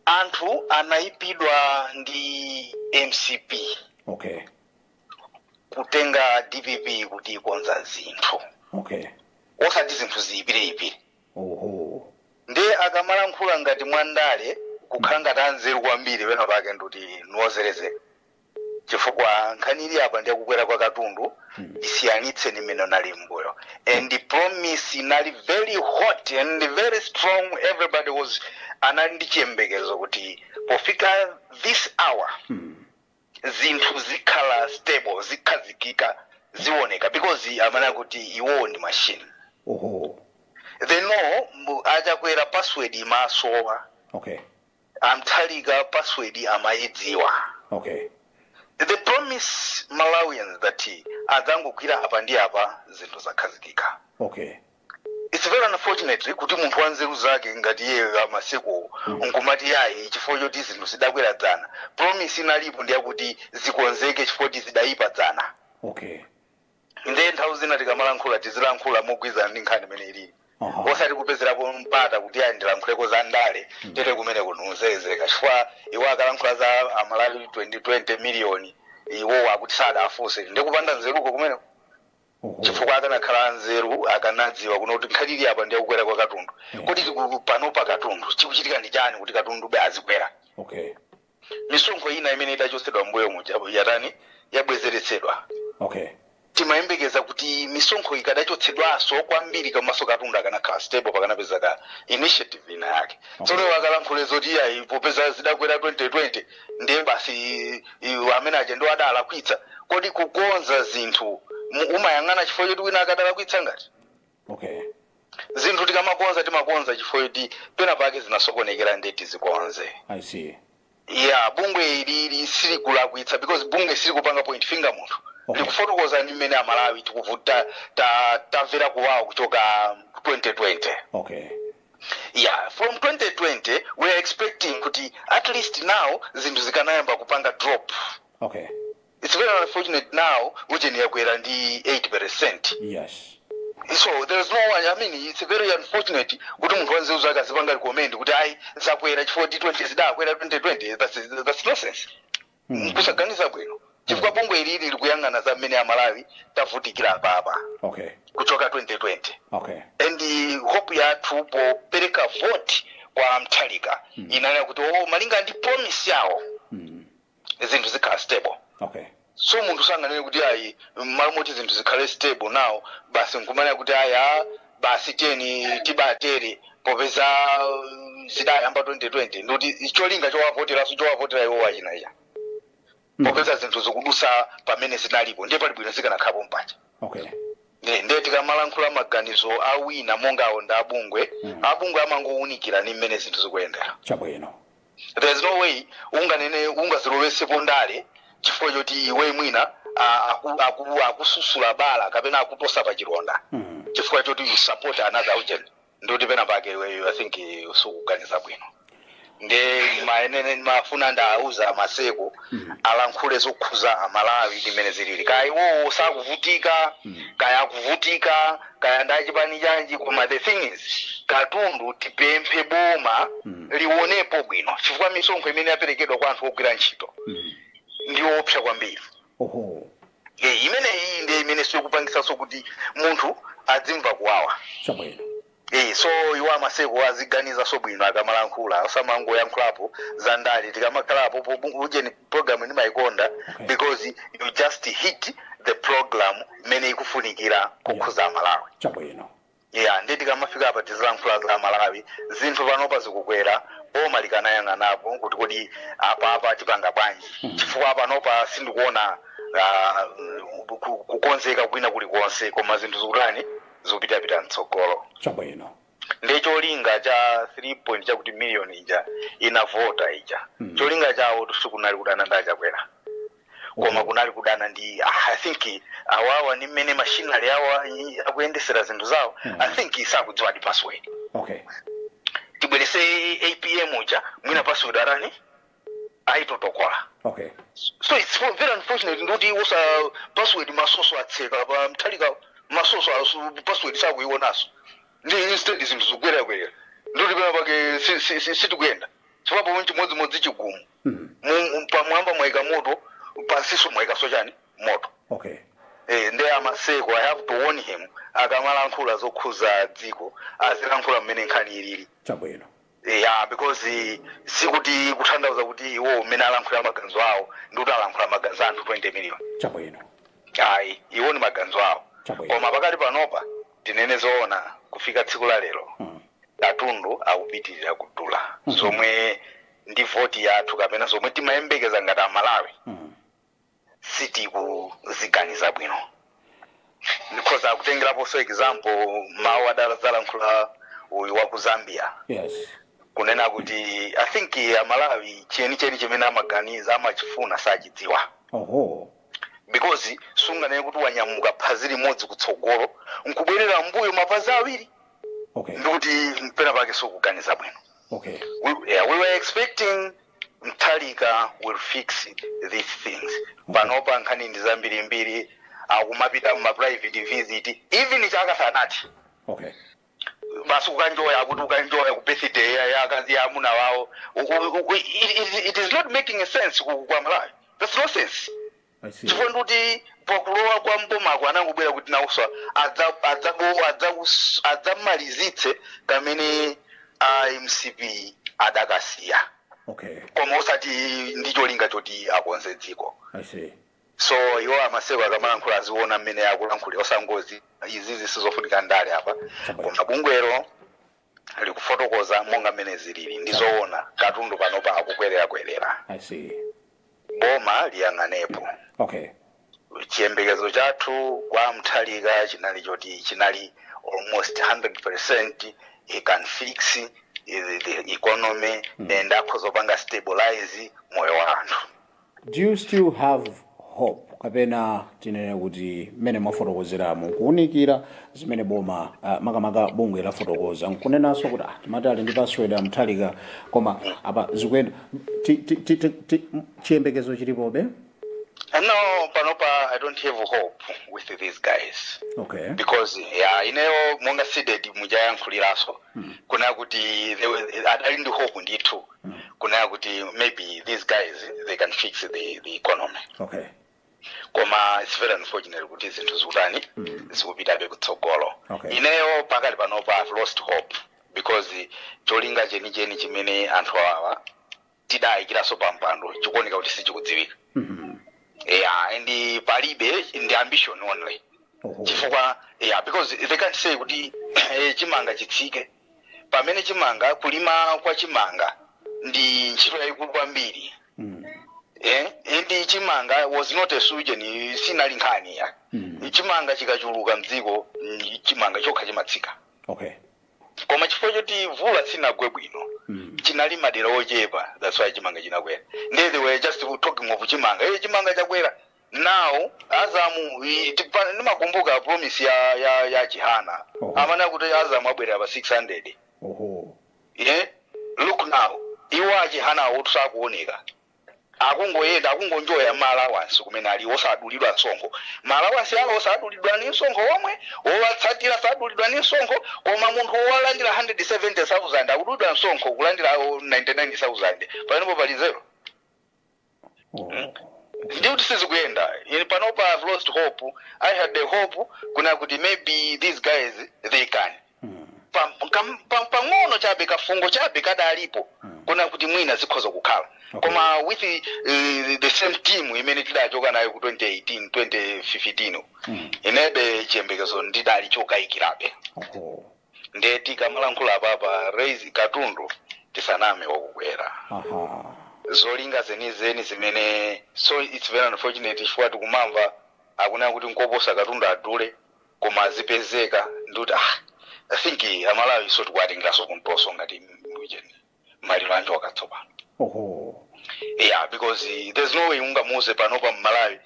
Anthu anayipidwa ndi MCP kutenga DPP kuti ikonza zinthu, osati zinthu ziyipireyipire. Ndiye akamalankhula ngati mwandale kukhala ngati anzeru kwambiri, pena pake nduti niwozerezeka, chifukwa nkhani ili apa ndiye kukwera kwa katundu isiyanitse ni mmene nali mbuyo, and the promise inali very hot and very strong. Everybody was anali ndi chiyembekezo kuti pofika this hour zinthu zikhala stable, zikhazikika, zioneka, because amanena kuti iwowo ndi machine. They know achakwera password imasowa. Amthalika password amayidziwa. They promise Malawians that adzangogwira apa ndi apa, zinthu zakhazikika. It's very unfortunate kuti munthu wanzeru zake ngati iye amaseko nkumati yayi, chifukwa choti zinthu zidakwera dzana. Promise inalipo ndiyakuti zikonzeke chifukwa choti zidayipa dzana. Ndiye nthawi zina tikamalankhula tizilankhula mogwirizana ndi nkhani imene ilili, osati kupezerapo mpata kuti ayi, ndilankhuleko za ndale tete kumene kunuzezeka, chifukwa iwo akalankhula za Amalawi 20 miliyoni, iwo akuti sadafunse, ndikupanda nzeruko kumeneko. Chifukwa akanakhala anzeru akanadziwa kuno kuti nkhani ili apa ndiye kukwera kwa katundu. Kuti panopa katundu chikuchitika ndi chani kuti katundu be azikwera? Misonkho ina imene idachotsedwa mbuyo muja yatani? Yabwezeretsedwa. Timayembekeza kuti misonkho ikadachotsedwanso kwambiri komanso katundu akanakhala stable, pakanapeza ka initiative ina yake. Tsono akalankhule zoti iyayi, popeza zidakwera 2020 ndiye basi amene aja ndiwo adalakwitsa. Kodi kukonza zinthu umayang'ana chifukwa choti wina akadalakwitsa ngati? Zinthu tikamakonza, timakonza chifukwa choti pena pake zinasokonekera, ndiye tizikonze. I see. Yeah, bungwe ilili silikulakwitsa because bungwe silikupanga point finger munthu. Likufotokoza ndi mmene Amalawi tikuvuta, tamvera kuwawa kuchoka 2020. Yeah, from 2020 we are expecting kuti at least now zinthu zikanayamba kupanga drop. It's very unfortunate now ujeni yakwera ndi 8%. So there's no one, I mean, it's very unfortunate kuti munthu wanzeru zake azipanga recommend kuti ayi, zakwera chifukwa kuti 20 zidakwera 2020. That's nonsense. Kusaganiza bwino, chifukwa bungwe ilili likuyang'ana za mmene Amalawi tavutikira apapa kuchoka 2020. And hope yathu popereka vote kwa Mthalika inanena kuti, oh, malinga ndi promise yawo, zinthu zikhala stable. So munthu sanganene kuti ayi, mmalo moti zinthu zikhale stable now, basi nkumanena kuti ayi, ah, basi tiyeni tibatere popeza zidayamba 2020. Ndikuti cholinga chowavoteraso, chowavotera iwo wachinacha, popeza zinthu zikudusa pamene zinalipo, ndiye pali bwino zikanakhalapo mpacha. Ndiye tikamalankhula maganizo awina monga awo ndi abungwe, abungwe amangowunikira ni mmene zinthu zikuyendera. There's no way unganene ungazilowesepo ndale chifukwa choti iwe mwina akususula bala kapena akutosa pa chilonda chifukwa choti you support another agent. Ndikuti pena pake iweyo, I think, sukuganiza bwino. Nde maenene mafuna ndauza Maseko alankhule zokhuza Amalawi ndimene zilili, kaya iwowo sakuvutika, kaya akuvutika, kaya ndachipani chanji, koma the thing is katundu tipemphe boma liwonepo bwino, chifukwa misonkho imene yaperekedwa kwa anthu ogwira ntchito ndiyoopsa kwambiri. Imene iyi ndiye imene sikupangisanso kuti munthu adzimva kuwawa. So iwo aMaseko aziganiza so bwino akamalankhula, asamangoyankhulapo za ndale. Tikamakhalapo ujeni program ndimayikonda because you just hit the program imene ikufunikira kukhuza Amalawi. Yeah, ndi tikamafika apa tizilankhula za Malawi. Zinthu panopa zikukwera, boma likanayang'anapo kuti kodi apa apa tipanga bwanji, chifukwa panopa sindikuona kukonzeka kwina kulikonse, koma zinthu zikutani, zikupitapita mtsogolo. Ndi cholinga cha 3 point chakuti million ija inavota ija, cholinga chawo sikunali kudana ndi aChakwera, koma kunali kudana ndi I think awawa ni mmene machinery awa akuyendesera zinthu zawo. I think sakudziwa di password. Tibwerese APM uja, mwina password arani ayitotokola. So it's very unfortunate ndikuti usa password masoso atseka pa Mthalika, masoso password sakuionaso, ndi instead zinthu zikukwerakwerera. Ndikuti pena pake sitikuyenda, chifukwa pomwe chimodzimodzi chigumu. Pamwamba mwayika moto, pansiso mwayikaso chani, moto. Ndi aMaseko, I have to warn him, akamalankhula zokhuza dziko azilankhula mmene nkhani ilili. Yeah, because sikuti kutanthauza kuti iwo mmene alankhula maganizo awo ndikuti alankhula maganizo anthu 20 million. Ayi, iwo ni maganizo awo. Koma pakali panopa, tinene zoona, kufika tsiku la lero, katundu akupitirira kudula, zomwe ndi voti yathu kapena zomwe timayembekeza ngati Amalawi sitikuziganiza bwino. Ndikhoza kutengeraponso example mawu adadzalankhula uyu wa ku Zambia, kunena kuti I think Amalawi chenicheni chimene amaganiza, amachifuna, sachidziwa. Because sunganene kuti wanyamuka phazi limodzi kutsogolo nkubwerera mbuyo mapazi awiri, ndikuti mpena pake sukuganiza bwino. Yeah, we were expecting Mthalika will fix these things. Panopa nkhani ndi zambirimbiri, akumapita mma private visit, even chaka sanati basi kukanjoya, kuti ukanjoya ku birthday ya akazi ya amuna wawo. It is not making a sense kwa Malawi. That's no sense. I see. Chifukwa ndikuti pakulowa kwa mbomako anangobwera kuti nawonso adzamalizitse kamene a MCP adakasiya, koma osati ndi cholinga choti akonze dziko. I see. So iwo aMaseko akamalankhula aziona mmene akulankhulira, osangozi izizi sizofunika ndale apa. Koma bungwero likufotokoza monga mmene zilili, ndizoona katundu panopa akukwererakwerera. I see. Boma liyang'anepo. Chiyembekezo chathu kwa Mthalika chinali choti chinali almost 100% he can fix the economy and akhoza kupanga stabilize moyo wa anthu. Do you still have hope, kapena tinene kuti mmene mwafotokozeramo, kuwunikira zimene boma, makamaka bungwe lafotokoza, nkunenanso kuti timati ali ndi password a Mutharika, koma apa zikuyenda, chiyembekezo chilipobe? No, panopa I don't have hope with these guys. Because, yeah, ineyo monga CDEDI mujayankhuliranso kunena kuti adali ndi hope ndithu kunena kuti maybe these guys, they can fix the economy. Koma it's very unfortunate kuti zinthu zikutani, zikupitabe kutsogolo. Ineyo pakali panopa I've lost hope because cholinga chenicheni chimene anthu awa tidayikiranso pa mpando chikuoneka kuti sichikudziwika. Yeah, and palibe, ndi ambition only. Chifukwa, yeah, because they can't say kuti chimanga chitsike pamene chimanga, kulima kwa chimanga ndi ntchito yayikulu kwambiri. And chimanga was not a solution, sinali nkhani ya chimanga. Chikachuluka mdziko, chimanga chokha chimatsika. Koma chifukwa choti mvula sinagwe bwino, chinali madera ochepa, that's why chimanga chinakwera. Ndiye they were just talking of chimanga, chimanga chakwera. Now Azamu, ndimakumbuka promise ya Chihana. Amene akuti Azamu abwerera pa 600. Yeah? Look now, iwo aChihana awo sakuoneka, akungoyenda, akungonjoya ma allowance kumene ali, osadulidwa msonkho. Ma allowance alo osadulidwa ni msonkho omwe, owatsatira sadulidwa ni msonkho, koma munthu wowalandira 170,000 akudulidwa msonkho kulandira 99,000. Pamenepo pali zero. Ndikuti sizikuyenda. Ine panopa I've lost hope. I had the hope kuna kuti maybe these guys, they can pang'ono chabe, kafungo chabe kadalipo kuna kuti mwina zikhoza kukhala. Koma with the same team imene tidachoka nayo ku 2018, 2015, inebe chiyembekezo ndidali chokayikirabe. Ndiye tikamalankhula apapa, raise katundu, tisaname, wakukwera. Zolinga zenizeni zimene, so it's very unfortunate chifukwa tikumamva akunena kuti nkoposa katundu adule koma azipezeka. Ndikuti I think Amalawi so tikuwatengeranso kumtoso ngati mujeni maliro anjoka tsopano. Yeah, because there's no way ungamuuze panopa Mmalawi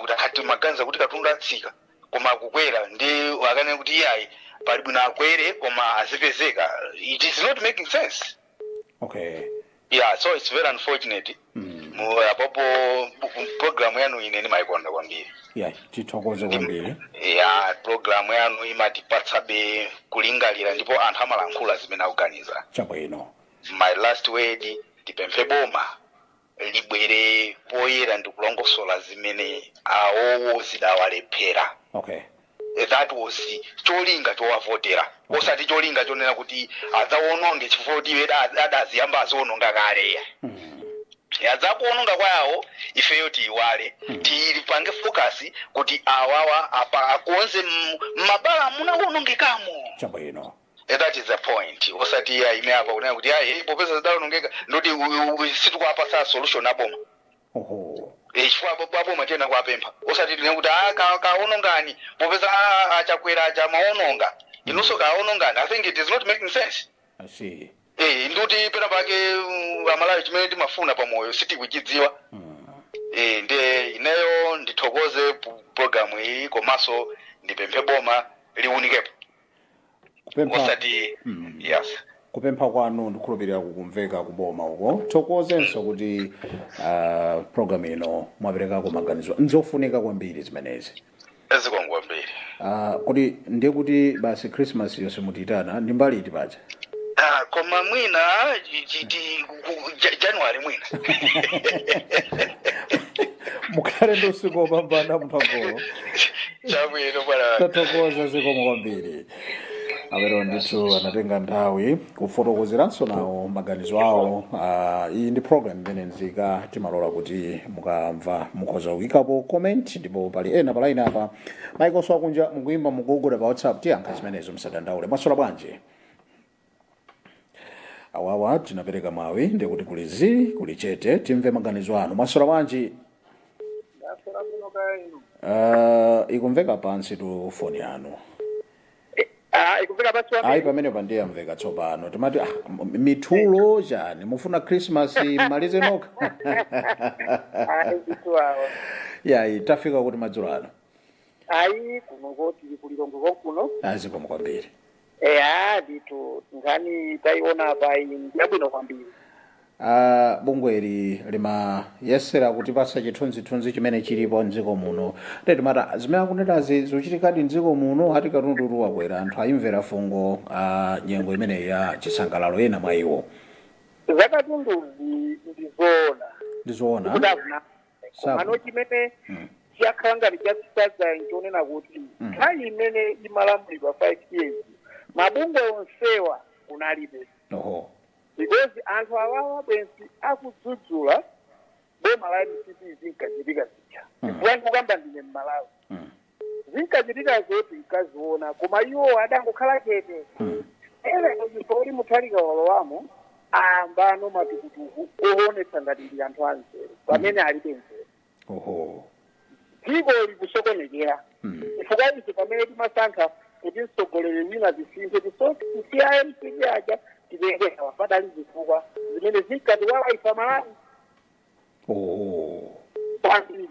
kuti ati maganiza kuti katundu atsika koma akukwera, ndi akanena kuti iyayi, pali bwino akwere koma azipezeka. It is not making sense. Yeah, so it's very unfortunate. Apopo program yanu ine ndimayikonda kwambiri. Yeah, tithokoze kwambiri. Yeah, program yanu imatipatsabe kulingalira ndipo anthu amalankhula zimene akuganiza. My last word, tipemphe boma libwere poyera ndi kulongosola zimene awowo zidawalephera. That was cholinga chowavotera, osati cholinga chonena kuti adzawononge, chifukwa kuti iwe adaziyamba aziwononga kale. Adzakuwononga kwawo, ifeyo tiyiwale, tilipange focus kuti awawa apa akonze m'mabala munawonongekamo. That is the point, osati ya ime apa kunena kuti ayi, popeza zidawonongeka, ndoti situkuwapasa solution aboma. Chifukwa aboma tiyena kuwapempha, osati tine kuti kaonongani popeza achakwera acha maononga, inunso kaonongani. I think it is not making sense. I see. Ndikuti pena pake Amalawi chimene timafuna pamoyo sitikuchidziwa. Ndiye ineyo ndithokoze program iyi, komanso ndipemphe boma liwunikepo. Kupempha Osati yes. Kupempha kwanu ndikhulupirira kukumveka kuboma uko. Thokozenso kuti program ino mwaperekako maganizo, nzofunika kwambiri zimenezi. Zikomo kwambiri. Kuti ndiye kuti basi Christmas yonse mutitana ndi mbali iti paja? Koma mwina January mwina. Mukhale ndi usiku wopambana, Mphangolo. Chabwino, bwana. Tathokoza, zikomo kwambiri. Amene ndithu anatenga nthawi kufotokozeranso nawo maganizo awo. Iyi ndi program imene nzika timalola kuti mukamva mukhoza kuyikapo comment, ndipo pali ena pa line apa. Maikoso akunja mukuyimba, mukugogoda pa WhatsApp, tiyankha zimenezo, musadandaule. Mwaswera bwanji? Awawa tinapereka mwawi, ndikuti kuli zi kuli chete, timve maganizo anu. Mwaswera bwanji? Ikumveka pansi tu foni yanu. Ah, ikumveka basi. Ayi, pamene pandiyamveka tsopano. Timati mithulo chani, mufuna Christmas mmalize nokha? Ayi, ndithu awa. Yayi, tafika kuti madzulo ano? Ayi, kunoko tili kulilongwe konkuno. Azikomo kwambiri. Eya, ndithu, nkhani tayiona apa iyi ndiyabwino kwambiri. Bungweli limayesera kutipasa chithunzithunzi chimene chilipo mdziko muno. Timati zimene akunenazi zikuchitikadi mdziko muno. Ati katundu wakwera, anthu ayimvera fungo nyengo imeneyi ya chisangalalo, ena mwa iwo. Zakatunduzi ndizoona. Ndizoona. Kudavuna komano chimene chakhala ngati chachisadza nchonena kuti nthawi imene imalamulidwa 5 years mabungwe onsewa kunalibe, because anthu awawa bwenzi akudzudzula boma la MCP zinkachitika zija. Chifukwa ndikukamba ndine Mmalawi, zinkachitika zoti nkaziona, koma iwo adangokhala chete. Ere chifukwa kuti Mutharika walowamo, ayambano matukutuku oonetsa ngati ndi anthu anzeru pamene alibe nzeru. Dziko likusokonekera chifukwa ife pamene timasankha kuti mtsogoleri wina zisinthe, tisiya MCP aja titenge awa, padali zifukwa zimene zinkatiwawa ife Amalawi kwambiri.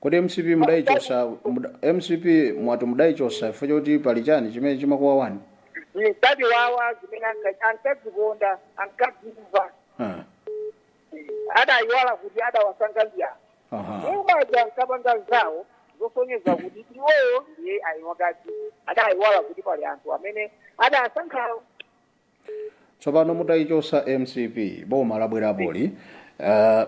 Kodi MCP mudayichosa MCP mwati mudayichosa chifukwa choti pali chani chimene chimakuwawani? Zinkatiwawa zimene ankadzikonda, ankadzimva. Adayiwala kuti adawasankha ndi anthu. Iwo ankapanga zawo zosonyeza kuti iwowo ndiye ayiwakazi, adayiwala kuti pali anthu amene adasankhawo. Tsopano mutayichosa MCP, boma labwerapoli,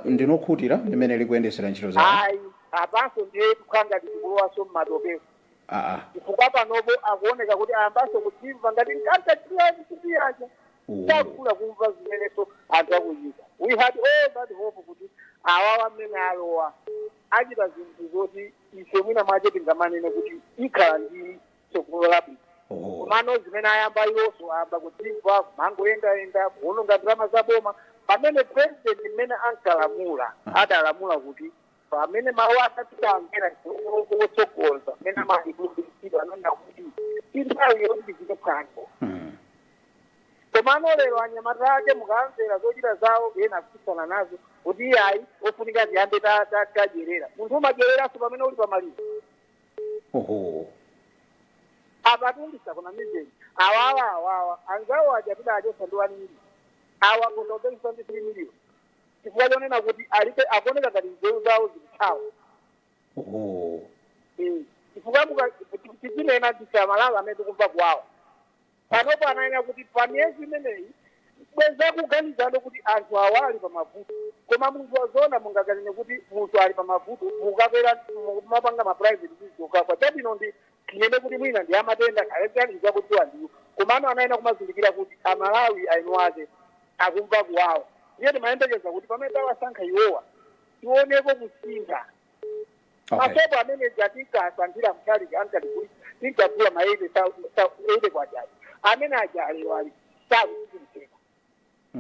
ndinokhutira limene likuyendesera ntchito zawo? Ayi, apanso ndiye tikukhala ngati tikulowaso mmatopepo, chifukwa panopo akuoneka kuti ayambanso kudzimva ngati nkantachira MCP aja. Sakufuna kumva zimenenso anthu akuchita. We had all that hope kuti awawa amene alowa achita zinthu zoti ife mwina mwache tingamanene kuti ikhala ndi tsogolo labwino. Komano zimene ayamba iwonso, ayamba kudzimva, kumangoyendayenda, kuononga ndalama za boma, pamene president mmene ankalamula adalamula kuti pamene mawu akatitamvera wotsogoza mmene amalikulumbiritsidwa ananena kuti inthawi yoti tichite phwando. Komano lero anyamata ake mukamvera zochita zawo, ena akupikisana nazo kuti iyayi, ofunika tiyambe tadyerera. Munthu umadyereranso pamene uli pamaliro? Apatundisa kuna mizeni awawa awawa anzawo aja tidachosa ndi 1 million, awa kundopekisa ndi 3 million, chifukwa chonena kuti alibe, akuoneka ngati nzeru zawo zikuthawa. Chifukwa tichinena tisamalawa amene tikumva kuwawa panopo, ananena kuti pa miyezi imeneyi bweza kuganizano kuti anthu awa ali pamavuto. Koma munthu wazoona mungakanene kuti munthu ali pamavuto, mukakwera mapanga ma private business? Chabwino ndi tinene kuti mwina ndi amatenda kalekani zakudziwa ndiwo, komano anayena kumazindikira kuti Amalawi ainu ake akumva kuwawa. Iye timayembekeza kuti pamene tawasankha iwowa tioneko kusintha. Masopo amene atinkasankhira Mutharika, ankatigulisa, tinkagula ma 80 kwachaji, amene aja alero ali sakusikiriseka.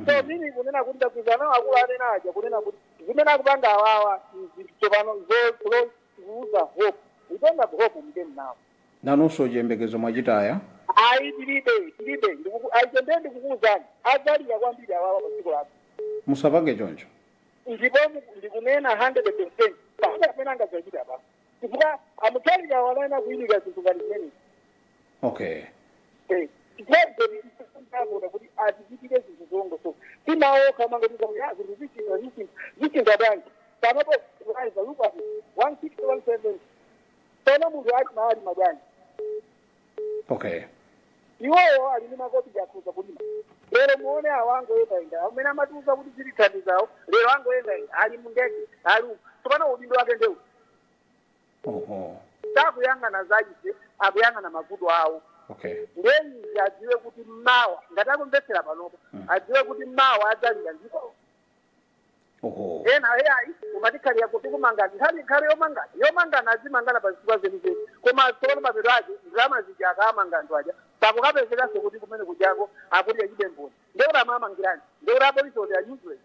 So mimi kunena kuti ndagwirizana nawo akulu anena aja kunena kuti zimene akupanga awawa zinthu tsopano zoluza hope. We don't have hope mtemu nawo. Nanunso chiyembekezo mwachitaya? Ayi, tilibe, tilibe. Ayi, ndiye ndikukuwuzani, adzalira kwambiri awawa pa dziko lako. Musapange choncho. Ndipo ndikunena 100%, palibe amene angadzachita pa, chifukwa aMutharika wanaena kuyimika zinthu ngati zimenezi. President kuti atichitire zinthu zongo, so timaokha mangotiza kuti zinthu zichinja, zichinja, zichinja bwanji? Panopo riser, look at it, 160, 170. Pano munthu ali maalima bwanji? Iwowo ali ndi makopi akhuza kulima. Lero muone awo angoyendayenda amene amatiuza kuti zilithandizawo, lero angoyendayenda, ali mundege, ali uku. Tsopano udindo wake ndewu Sakuyang'ana zaife, akuyang'ana mavuto awo. Ndeyizi adziwe kuti mmawa, ngati akumvetsera panopo, adziwe kuti mmawa adzalira ndipo ena ayi umatikhalira kuti kumangana nkhali nkhale yomangana yomangana, azimangana pa zifukwa zenizeni. Koma tsopano mapeto ake ndalama zija akamanga anthu aja pakukapezekanso kuti kumene kujako akuti achibe mboni, ndekuti amamangirani, ndekuti apolisi oti are useless.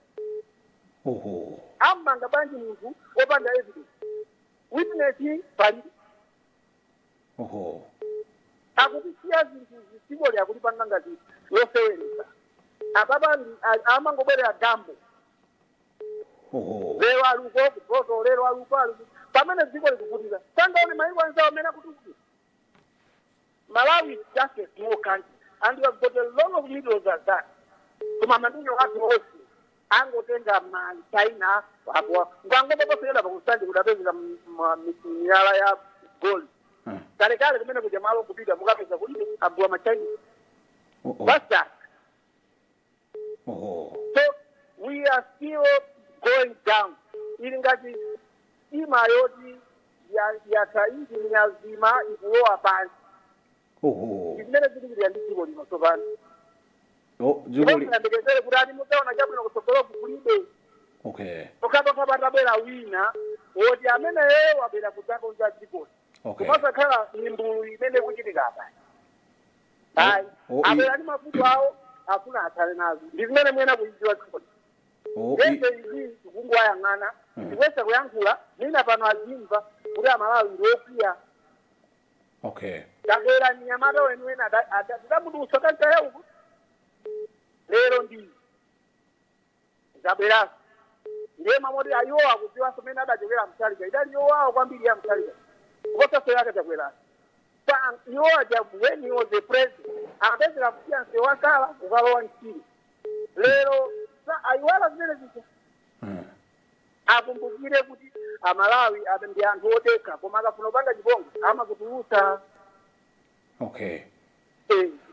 Amanga bwanji munthu opanda evidence, witness palibe? Akutisiya zinthu dzikoli akulipanga ngati loseweretsa. Apapa amangobwerera gambo. Oho. Lero aluko kupoto, lero aluko aluko, pamene dziko likuvutika. Sangaone maiko anzawo amene akutukuka. Malawi is just a small country and we have got a lot of minerals as that, koma maninyo ake onse angotenga ma China apo ngangopoposera pakusanje kudapezeka miyala ya gold. Kalekale kumene kuja malo kupita mukapeza kulibe, agula ma China. Oh. What's that? Oho. So we are still going down. Ili ngati ima yoti yatha injini, yazima, ikulowa pansi. Oho. Zimene zikuchitika ndi dziko lino tsopano. Oh, dziko li Ndiyembekezere kuti ati mudzaona chabwino kutsogoloku, kulibe. Pokhapokha patabwera wina woti ameneyo wabwera kudzakonza dzikoli. Kumasakhala mimbulu imene kuchitika apa, ayi. Abwera ndi mavuto awo, afuna athale nazo, ndi zimene mwena kuyidziwa dzikoli. Zonse izi tikungoyang'ana, tikwesa kuyankhula mwina pano azimva kuti Amalawi ndi okwiya. Tabwera mnyamata weniweni tidamudusa kantaya uko, lero ndi zabweraso. Ndiye mamoti ayiwo akudziwanso mene adachokera Mutharika, idali yowawa kwambiri ya Mutharika kuposaso yake Chakweraso. Pa iwo aja, when he was a president, akapezera kusiya msewu wakala ukalowa mchire. Lero ayiwala zimene zija. Akumbukire kuti Amalawi ndi anthu odekha, koma akafuna kupanga chipongwe amakutulutsa.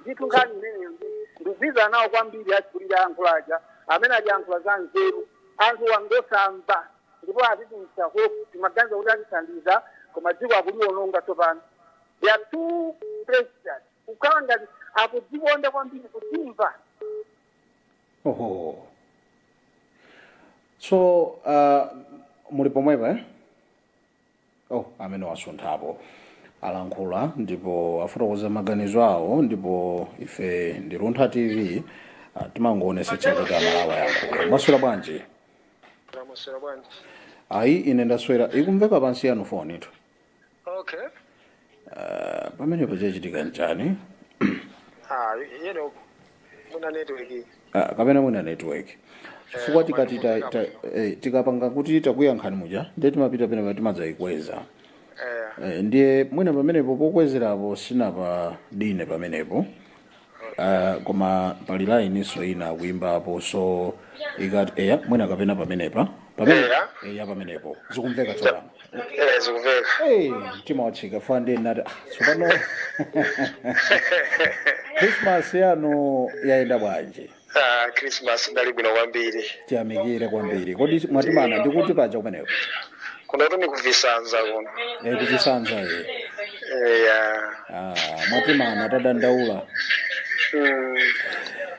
Ndithu nkhani imeneyo ndikugwirizana nawo kwambiri achikulire ayankhulaja amene ajiyankhula za nzeru. Anthu wangosamva ndipo atitulutsa hope, timaganiza kuti atithandiza, koma dziko akuliwononga tsopano. They are too precious, kukhala ngati akudzikonda kwambiri, kudzimva. Oho, so muli pomwepo, eh? Oh, amene wasunthapo alankhula ndipo afotokoza maganizo awo, ndipo ife ndi Luntha TV, timangoonetsetsa kuti Amalawi ayankhule. Mwaswera bwanji? Mwaswera bwanji? Ayi, ine ndaswera. Ikumveka pansi yanu foni itu. Okay. Pamenepo chachitika nchani? Ah, yeno muna network. Kapena mwina network, chifukwa tikati tikapanga kuti takuyankhani muja, ndiye timapita pena timadzayikweza. Ndiye mwina pamenepo pokwezerapo sinapa dine pamenepo. Koma pali line so ina akuimbapo, so ikati eya, mwina kapena pamenepa pamene Eya. Eya, pamenepo zikumveka tsopano. Eh, zikumveka. Hey, mtima watsika fa ndiye ndinati, ah, tsopano Christmas yanu yayenda bwanji? Ah, Christmas ndali bwino kwambiri. Tiyamikire kwambiri. Kodi mwatimana ndikuti paja kumeneko? Kunotu ni kuvisanza kuno. Eh, kuvisanza ye. Eya. Ah, mwatimana, tadandaula.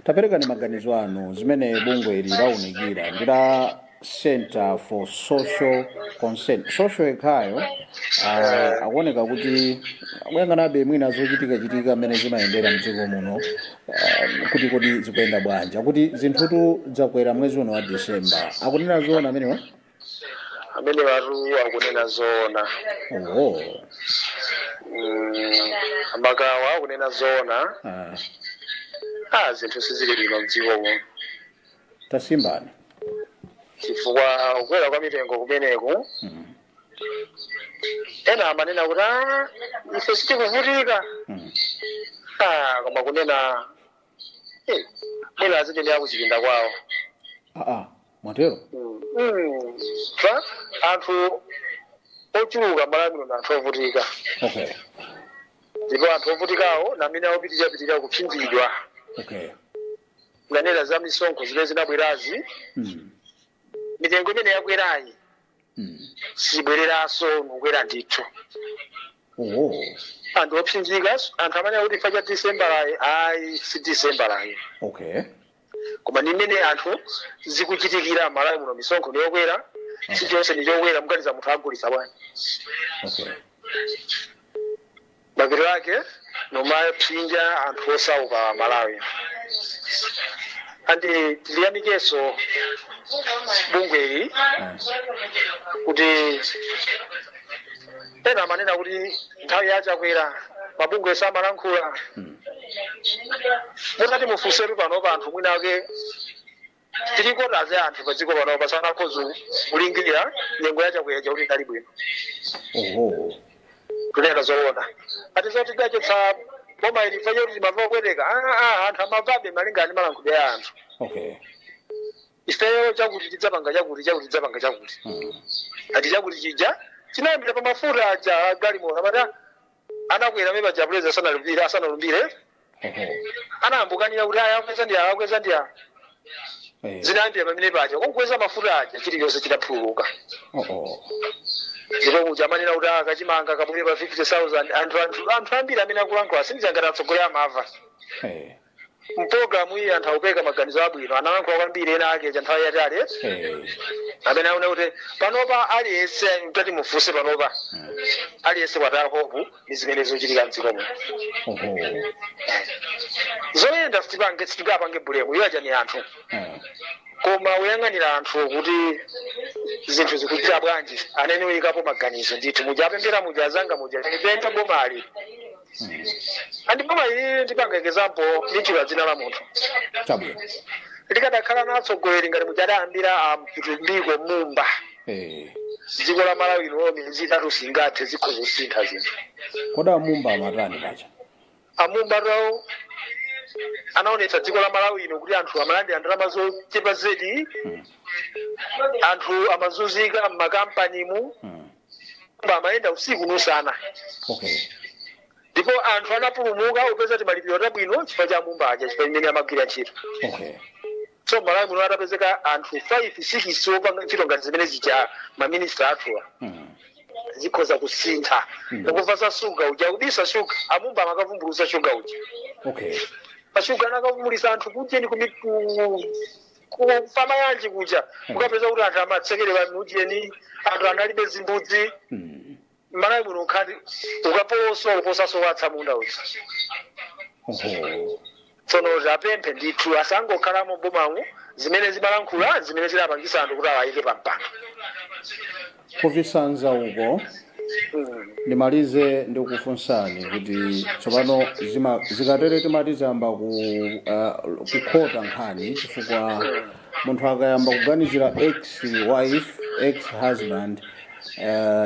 Taperekani maganizo anu zimene bungwe ili launikira ndi la Center for Social Concern, social yekhayo. Akuoneka kuti akuyang'anabe mwina zochitika-chitika mmene zimayendera mdziko muno, kuti kodi zikuyenda bwanji, akuti zinthutu zakwera mwezi uno wa December. Akunena zoona amenewa? Amene watu akunena zoona. Oh. Amakawa akunena zoona. Ah, zinthu sizili bwino mdziko muno. Tasimbani. Chifukwa kukwera kwa mitengo kumeneku, ena amanena kuti, "Ah, ife sitikuvutika." Ah, koma kunena mwina azitendera kuchipinda kwawo. Ah, mwatero? Fa anthu ochuluka Malawi muno ndi anthu ovutika. Ndipo anthu ovutikawo namene akupitirira kupsinjidwa. Kunanena za misonkho zimene zinabwerazi, mitengo imene yakwerayi sibwereranso, nkukwera ndithu. Anthu opsinjika, anthu amene akuti fa cha December, ayi, si December ayi. Koma ni mmene anthu zikuchitikira Malawi muno, misonkho niyokwera, chilichonse nichokwera, muganiza munthu agulitsa bwanji? Mapeto ake nomapsinja anthu osauka Malawi. Andi tiliyamikenso bungweli kuti ena amanena kuti nthawi ya Chakwera Mabungwe samalankhula. Mutati mufunsetu panopa anthu, mwina ake tirikotaze anthu pa dziko panopa sanakhoza kulingirira nyengo ya Chakwera kuti inali bwino. Kunena zoona, ati zoti tidachotsa boma ili chifukwa choti timamva kupweteka, anthu amamvabe malinga ndi malankhulidwe ya anthu. Ifeyo chakuti tidzapanga chakuti, chakuti tidzapanga chakuti. Ati chakuti chija chinayambira pa mafuta aja agalimoto, amati anakwera mepa japuleza asanalumbire asanalumbire. Anayambukanira kuti aya akweza ndi awa, akweza ndi awa. Zinayambira pamene paja kukweza mafuta aja, chilichonse chitaphuluka. Ndipo kuja amanena kuti kachimanga kabwere pa 50,000, anthu ambiri amene akulankhula sindizangati atsogoleri amava. Mpologalamu iyi anthu akupeka maganizo abwino, analankhula kwambiri ena ake cha nthawi yatali, amene aona kuti panopa aliyense mtati mufunse panopa, aliyense wataya hope ndi zimene zochitika mdziko muno. Zoyenda sitipange, sitingapange blame iwo aja ni anthu, koma kuyang'anira anthu kuti zinthu zikuchita bwanji, anene uyikapo maganizo ndithu. Muja apembera muja azanga muja ipempha bomali andi boma ili, ndipanga example, nditchula dzina la munthu. Likadakhala na atsogoleri ngati muja adayambira aMvitumbiko Mumba, dziko la Malawi lino miyezi 3 singathe, zikhoza kusintha zinthu. Kodi aMumba amatani pacha? AMumba tawo anaonetsa dziko la Malawi ino kuti anthu amalandira ndalama zochepa zedi, anthu amazunzika m'makampanimu. Amayenda usiku nusana. Ndipo anthu anapulumuka upeza timalipiro tabwino chifukwa cha Mumba aja, chifukwa chimene amagwira ntchito. So Malawi muno atapezeka anthu 5 6 opanga ntchito ngati zimene zija maminista athuwa, zikhoza kusintha. Mukumva za shuga uja, kubisa shuga, aMumba amakavumbulusa shuga uja. Pashuga anakavumbulisa anthu kujeni kufama yanji kuja, ukapeza kuti anthu amatsekerera mujeni, anthu analibe zimbudzi. Malawi muno nkhati ukaposo uposaso watsa munda uja. Tsono apemphe ndithu asangokhalamo bomamu, zimene zimalankhula zimene zidapangisa anthu kuti awayike pampando. Kuvisanza uko. Ndimalize ndikufunsani kuti tsopano zikatere timati zayamba kukhota nkhani, chifukwa munthu akayamba kuganizira ex wife, ex husband,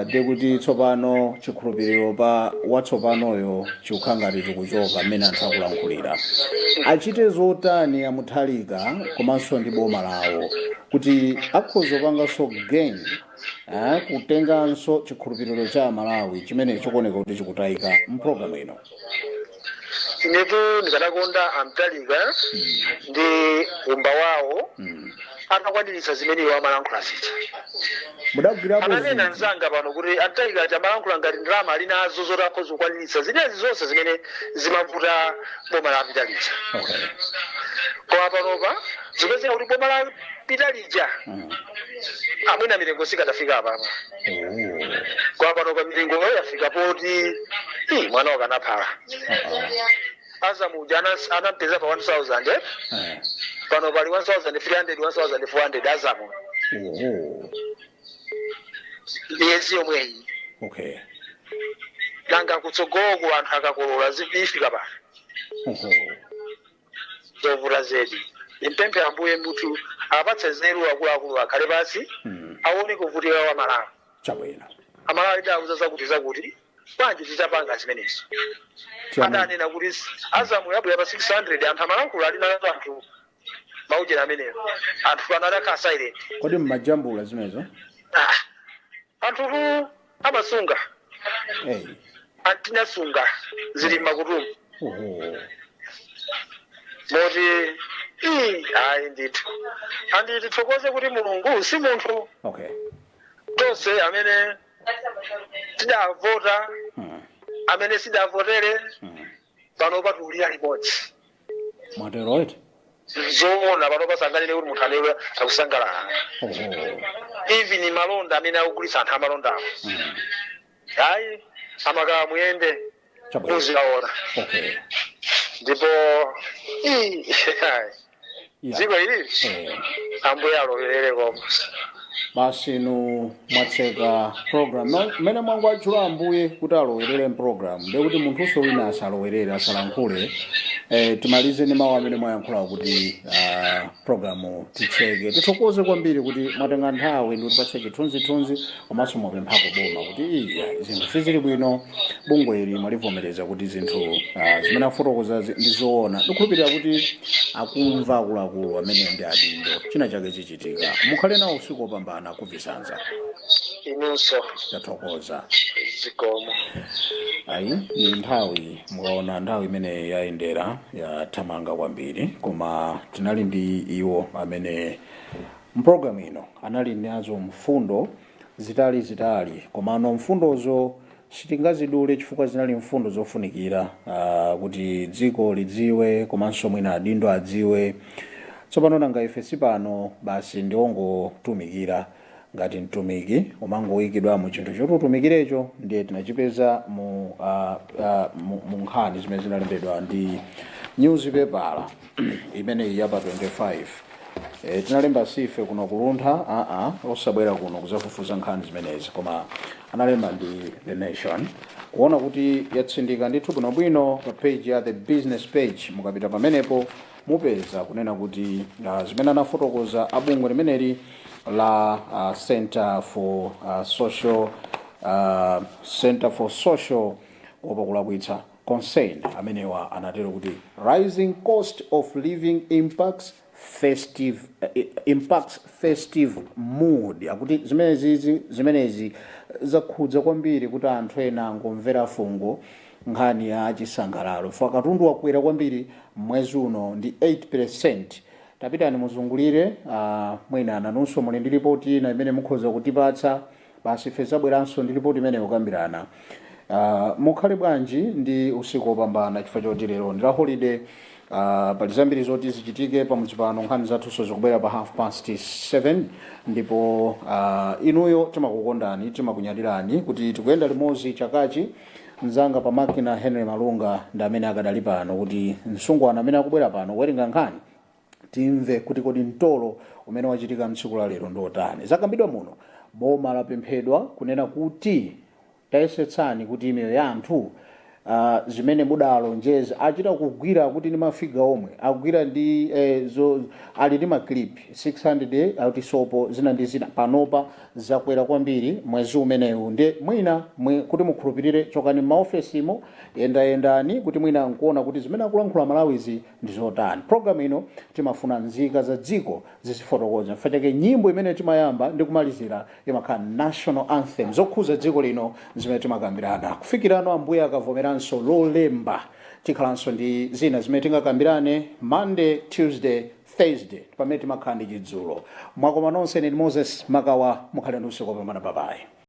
ndikuti tsopano chikhulupiriro pa watsopanoyo chikukhala ngati chikuchoka. Mmene anthu akulankhulira, achite zotani aMutharika komanso ndi boma lawo kuti akhoza kupanganso gain, kutenganso chikhulupiriro cha Malawi chimene chikuoneka kuti chikutayika mpulogalamu ino? Inetu ndikadakonda aMutharika ndi umba wawo atakwaniritsa zimene iwo amalankhula zija. Mudagwirapo Ananena ziti? mzanga pano kuti aMutharika aja amalankhula ngati ndalama ali nazo zoti akhoza kukwaniritsa zinezi zonse zimene zimavuta boma lapita lija. Koma panopa zipezeka kuti boma lapita lija amwina mitengo sikadafika apapa. Koma panopa mitengo yafika poti ii, mwana wakanaphala. Azamuja anampeza pa 1000, eh? Pano pali 1300, 1400 azamu. Miyezi yomweyi. Nanga kutsogoloko anthu akakolola zifika pa zovuta zedi. Impemphe Ambuye munthu apatse nzeru, akuluakulu akhale pasi, aone kuvutika kwa Malawi. Amalawi tidauza zakuti zakuti, bwanji titapanga zimenezo? Adanena kuti azamu yabwera pa 600, anthu amalankhula ali nazo anthu maujera amenewo, anthu pano adakhala silent. Kodi mmajambula zimenezo? Ah, anthutu amasunga. Antinasunga zili mmakutumu. Moti ii, ayi ndithu, andi tithokoze kuti Mulungu si munthu. Tonse amene tidavota, amene sidavotere, pano patiulira limodzi. Mwatero eti? Zoona, pano pasanganene kuti munthu amene akusangalala, even malonda amene akugulitsa, anthu amalondawo, ayi amakala muyende muziwaona. Ndipo ii, ayi, dziko ili Ambuye alowerere koma. Basi inu mwatseka program. No, mmene mwangwatchula Ambuye kuti alowerere program, ndekuti munthunso wina asalowerere, asalankhule. Timalize ndi mawu amene mwayankhula kuti program titseke. Tithokoze kwambiri kuti mwatenga nthawi ndi kutipatsa chithunzithunzi, komanso mwapemphako boma kuti iya, zinthu sizili bwino. Bungwe ili mwalivomereza kuti zinthu zimene afotokoza ndi zoona. Ndikukhulupirira kuti akumva akuluakulu amene ndi adindo, china chake chichitika. Mukhale nawo usiku wopambana kuvisanza. Inunso. Tathokoza. Zikomo. Ayi, ni nthawi, mukaona nthawi imene yayendera, yathamanga kwambiri, koma tinali ndi iwo amene mpulogalamu ino anali nazo mfundo zitali zitali, komano mfundozo sitingazidule chifukwa zinali mfundo zofunikira kuti dziko lidziwe, komanso mwina adindo adziwe. Tsopano nanga ife sipano, basi ndiwongotumikira ngati mtumiki umangoyikidwa mu chinthu choti utumikirecho. Ndiye tinachipeza mu nkhani zimene zinalembedwa ndi newspaper imeneyi yapa 25. Tinalemba sife kuno kuluntha, aa, osabwera kuno kuzafufuza nkhani zimenezi, koma analemba ndi The Nation, kuona kuti yatsindika ndithu bwinobwino pa page ya the business page. Mukapita pamenepo mupeza kunena kuti zimene anafotokoza abungwe limeneli la Center for Social, kuopa kulakwitsa, Concern. Amenewa anatero kuti rising cost of living impacts festive mood. Akuti zimenezi zakhudza kwambiri kuti anthu ena angomvera fungo nkhani ya chisangalalo fa katundu wakwera kwambiri mwezi uno ndi 8. Tapitani muzungulire. Mwina nanunso muli ndi ripoti ina imene mukhoza kutipatsa. Basi, ife zabweranso ndi ripoti imene kukambirana. Mukhale bwanji ndi usiku wopambana, chifukwa choti lero ndi la holiday. Pali zambiri zoti zichitike pamudzi pano. Nkhani zathunso zikubwera pa 7:30, ndipo inuyo timakukondani, timakunyadirani kuti tikuyenda limodzi chakachi. Mzanga pamakina Henry Malunga ndi amene akadali pano kuti msungwana amene akubwera pano kuwerenga nkhani, timve kuti kodi mtolo umene wachitika mtsiku la lero ndi otani. Zakambidwa muno, boma lapemphedwa kunena kuti tayesetsani kuti miyoyo ya anthu, zimene mudalonjeza, achita kugwira kuti ndi mafiga omwe akugwira ndi ali ndi ma clip 600 akuti sopo zina ndi zina panopa zakwera kwambiri mwezi umenewu. Ndi mwina kuti mukhulupirire, chokani m'maofesimo, yendayendani kuti mwina nkuona kuti zimene akulankhula Malawizi ndi zotani. Programu ino timafuna nzika za dziko zizifotokoza. Chifukwa chake nyimbo imene timayamba ndi kumalizira imakhala national anthem, zokhuza dziko lino zimene timakambirana. Kufikirano Ambuye akavomeranso Lolemba, tikhalanso ndi zina zimene tingakambirane. Monday, Tuesday, Thursday pamene timakhala ndi chidzulo. Mwakoma nonse. Ndi Moses Makawa. Mukhale ndi usiku wopambana. Bye bye.